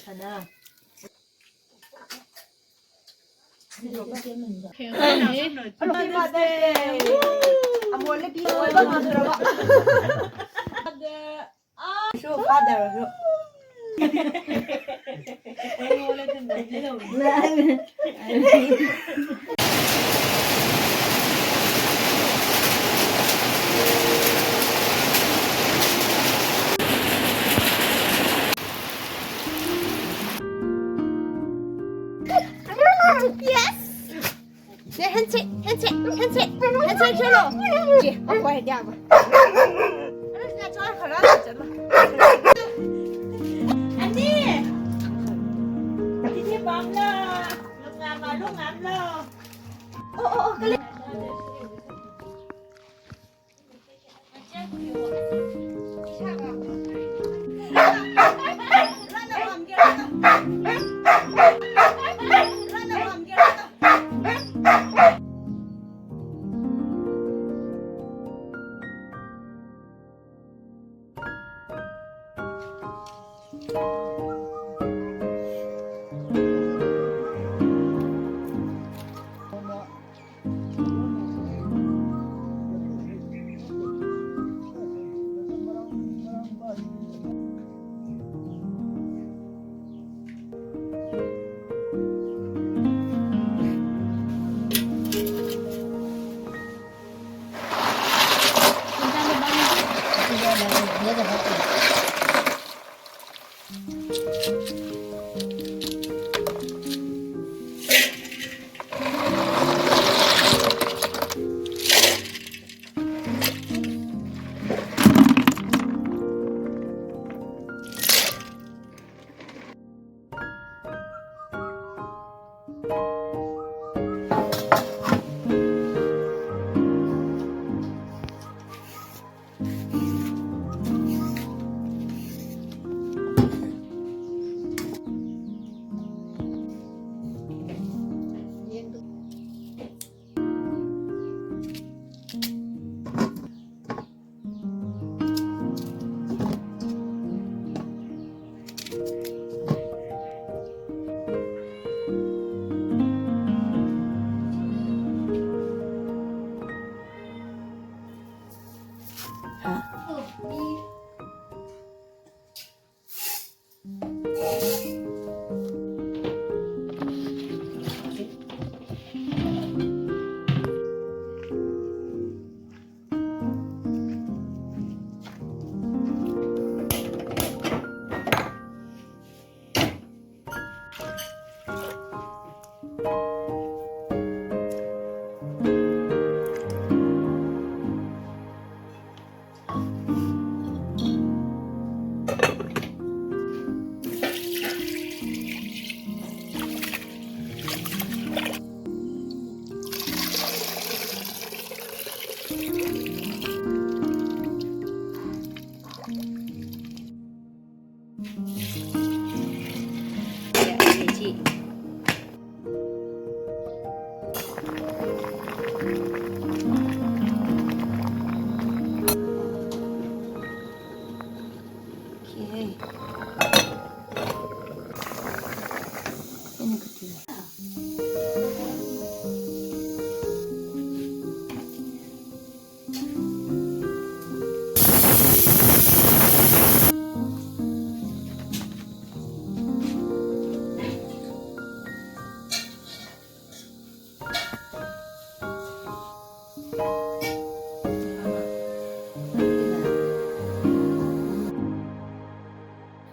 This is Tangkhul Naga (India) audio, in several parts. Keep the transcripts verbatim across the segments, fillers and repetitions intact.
Sana. Happy Mother's Day. Woo! Amor le pi oiba ngaraba. Father. Ah, so father so. Yes. Ne, handshake, handshake, handshake, handshake cholo. Ji, okwai diaba. Ana chua khala chalo. Ani. Titi bamla. Lungam, lungam lo. Oh, oh, oh, kali.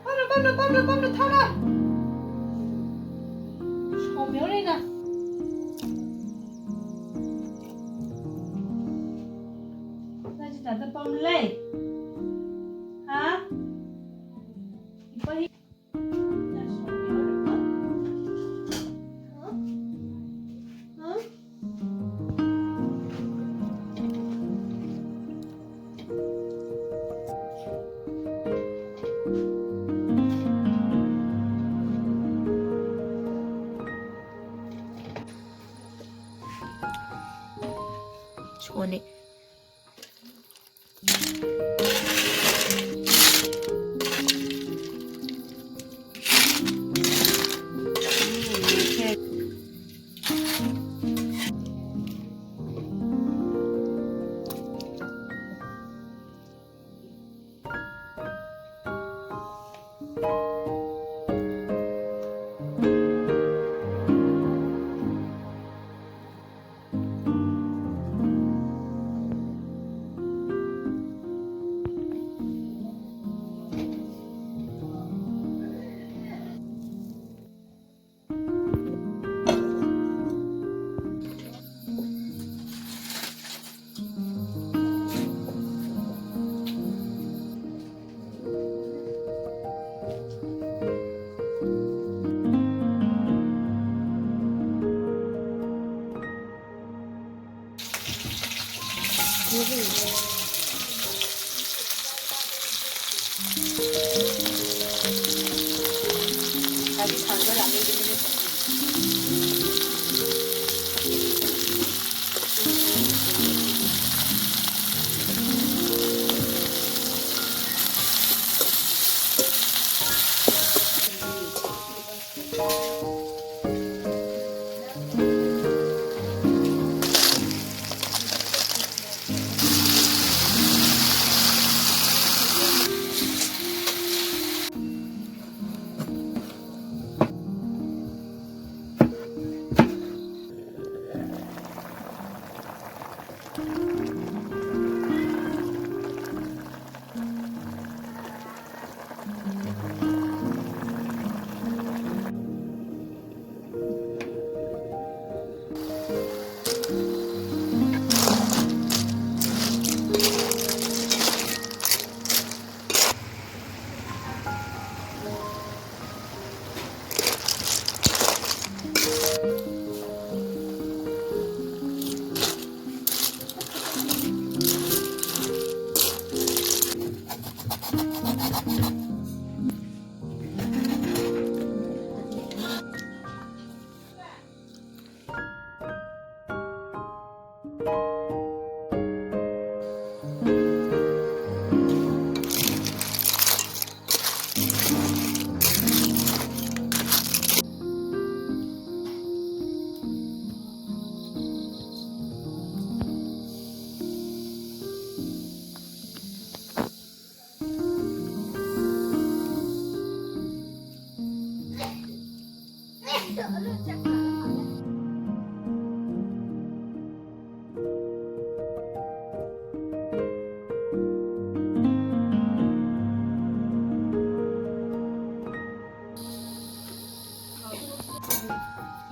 Pamlu, pamlu, pamlu, pamlu, thaula. Shomyo rina. Naji tata pamlu lei. Ha? Ipa hi. Chone.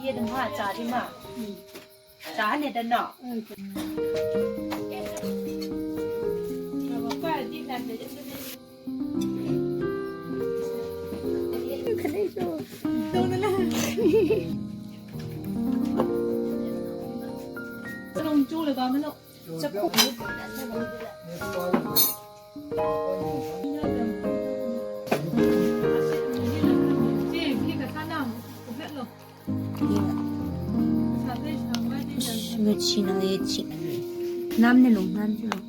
Ye dam ha, cha di ma. Cha ne da na. Ush, ngacheena, ngacheena. Namne long, nam chi long.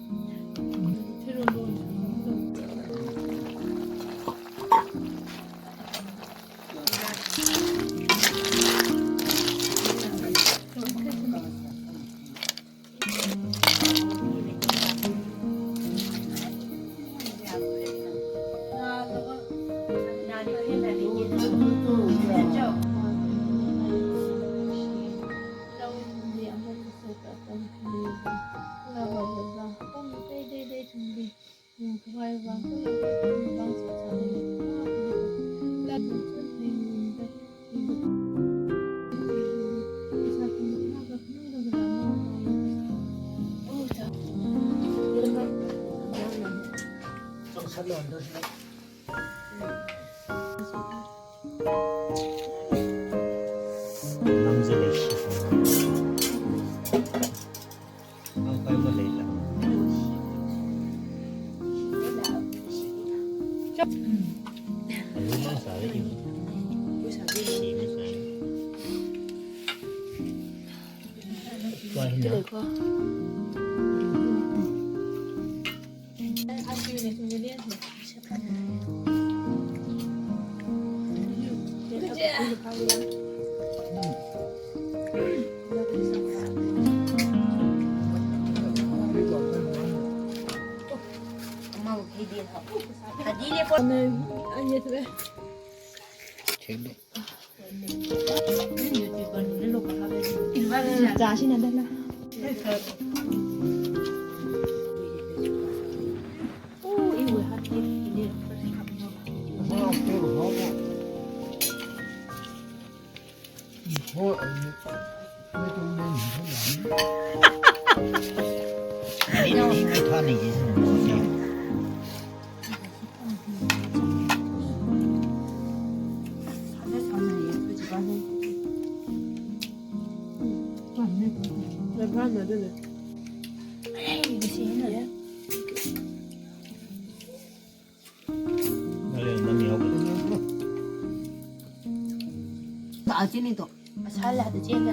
Masala da chenda.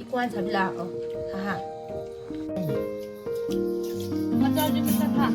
Ikuan sabila, oh. Haha. Macha di macha kha.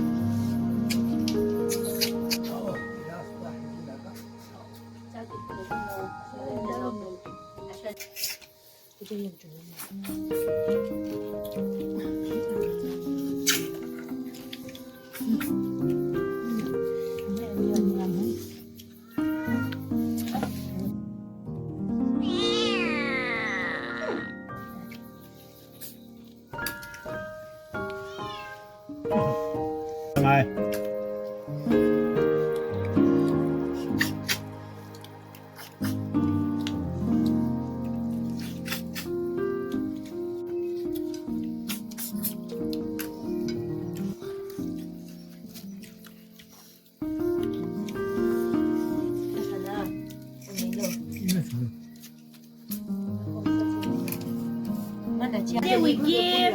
There we give.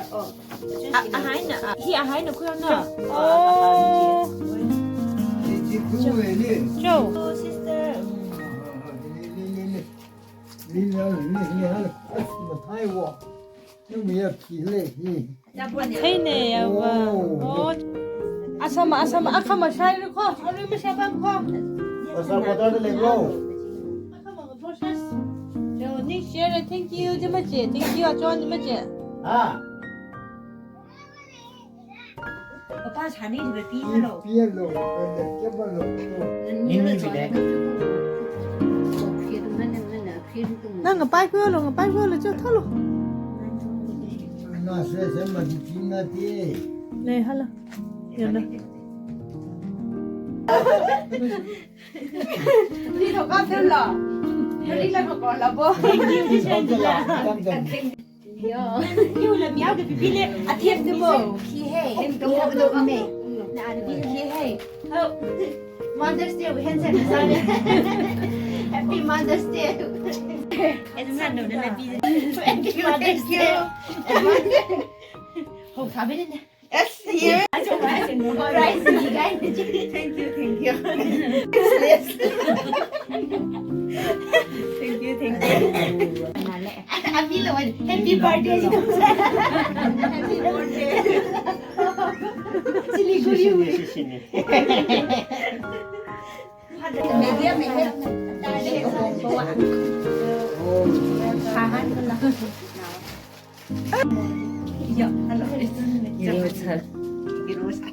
A, ahaina, a, hi ahaina khuihaona. Oh. Joe. Oh, sister. Theine yava. Oh. Oh. Asama, asama, akhama shai ri kho. Ari ma shai pam kho. Asama kotali kho. Akhama process. Yo, ni share, thank you, jima che. Thank you, achon, jima che. Ah. Papa, sani di pi lo. Pi lo, pi lo, pi lo. Ni ni bi de. Nang ngapai khuihaolo, ngapai khuihaolo, cho thalo. Na se se ma di pi na ti. Le hala. Yo na. Ni to ka thalo. Ni la ko la bo. Yo. Yo la miao ke pipi le. Athiam tu mo. Khi hai. Em to mo to me. Na ni pi khi hai. Oh. Mother's Day, we can send a song. Happy Mother's Day. It's not no, no, no, no. Happy Mother's Day. Ho, sabi ni. Yes, here. Surprise, you guys. Thank you, thank you. Yes. Thank you, thank you. Happy birthday. Happy birthday. Siliguri. Media में है। Yo, hello. Yo, sir. Yo, sir.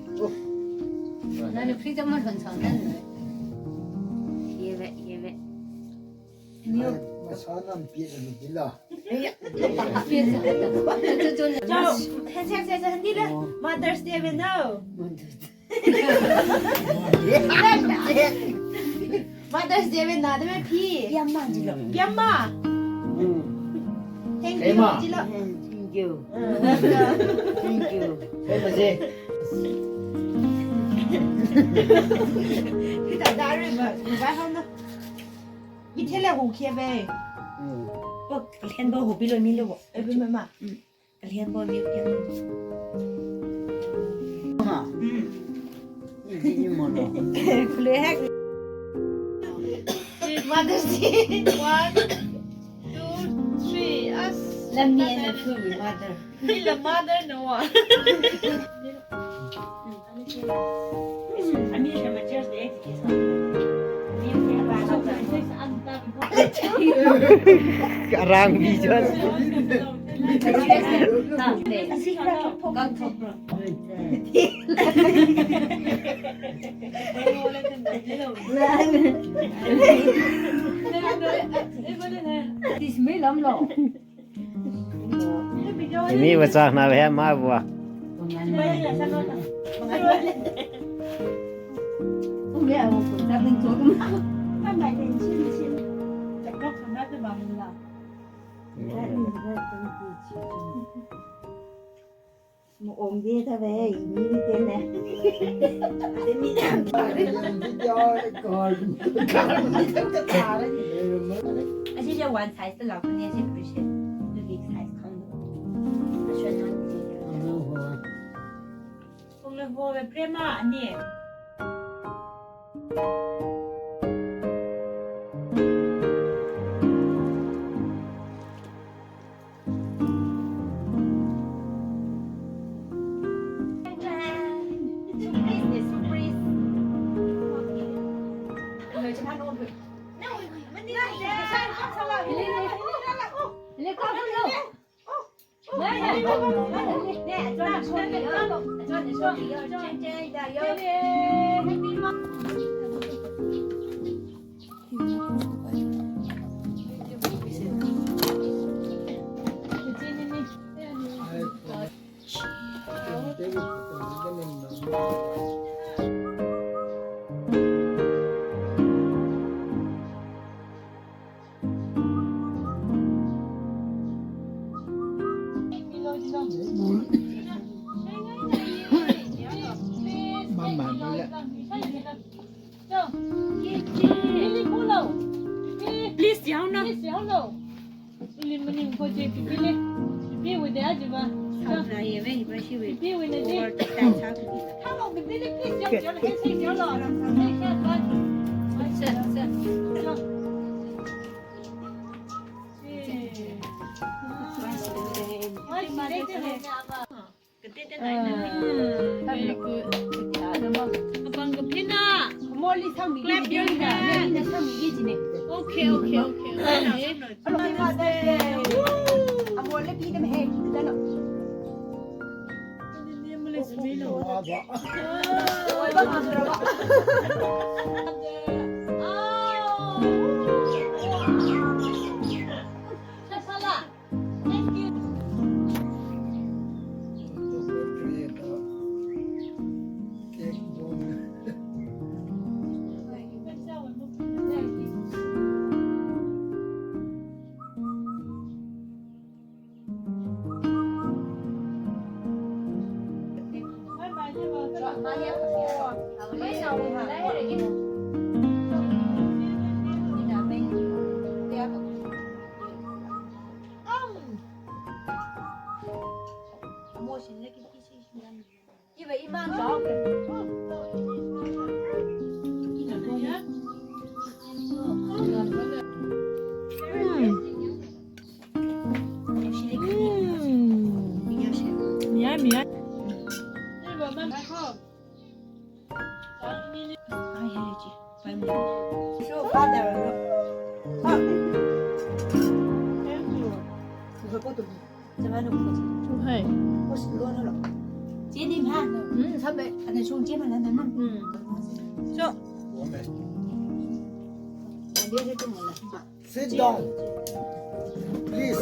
Nana freedom man hon son nan. Ye ve, ye ve. Ni yo. Masana pi lo bila. Cho, hand, hand, hand, hand, Mother's Day ve no. Mother's Day ve na de me pi. Piyamma jilo. Piyamma. Thank you jilo. Thank you. Thank you. Kita dari ba, ba hau na. Ithela hu kia ve. Bo, kalian bo hu bilo milo bo. Ebi mama. Kalian bo ni, kalian bo. Ha. Hmm. Ini, ini mono. Kule hek. Mother's Day. One, two, three. As. Let me and the food, mother. Ni la mother no wa. Karang bijan. Imi vachak na ve ma bua. Mo ong de ta ve, ini ni te ne. Ade mi. Aja ja one size ta lau ne, aja big size khang. Aja non. Kong le ho ve prema ani. Please, yaona. Please, yaona. Ili maning ko je pipi le. Pipi wui de aji ba. Sa na ye ve, ba shi ve. Pipi wui ne de. Over the time sa. Come on, pipi le, please, yao, yao, hey, hey, yao lo. Hey, hey, hey. Sir, sir. Hey. Why she let you? Very good. Apāng kaphina. Clap your hand. Okay, okay, okay. Thank you. Sit down. Please.